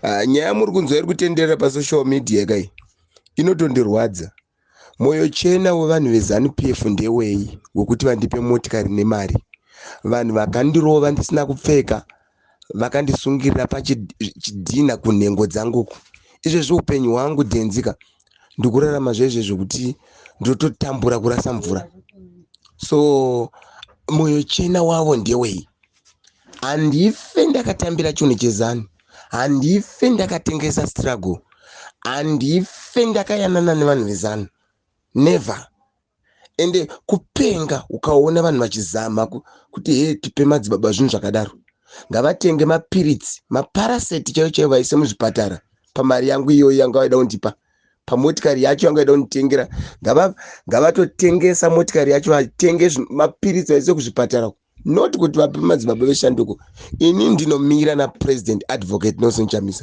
Ah, nyaya muri kunzwa iri kutenderera pasocial media kai inotondirwadza. Mwoyo chena wevanhu veZanu PF ndewei wekuti vandipe motikari nemari? Vanhu vakandirova ndisina kupfeka, vakandisungirira pachidhina kunhengo dzanguku. Izvezvi upenyu hwangu dhenzika, ndikurarama zvezve zvekuti ndototambura kurasa mvura. So mwoyo chena wavo ndewei? Handife ndakatambira chinhu cheZanu, handife ndakatengesa struggle, handife ndakayanana nevanhu veZanu, never. Ende kupenga ukaona vanhu vachizama kuti he tipe madzibaba zvinhu zvakadaro. Ngavatenge mapiritsi, maparaseti chaivo chaivo, vaise muzvipatara pamari yangu iyoyo yanga vaida kundipa, pamotikari yacho yanga vaida kunditengera. Ngavatotengesa motikari yacho, vatenge mapiritsi, vaise kuzvipatara, not kuti vape madzibaba veshanduko. Ini ndinomira naPresident Advocate Nelson Chamisa.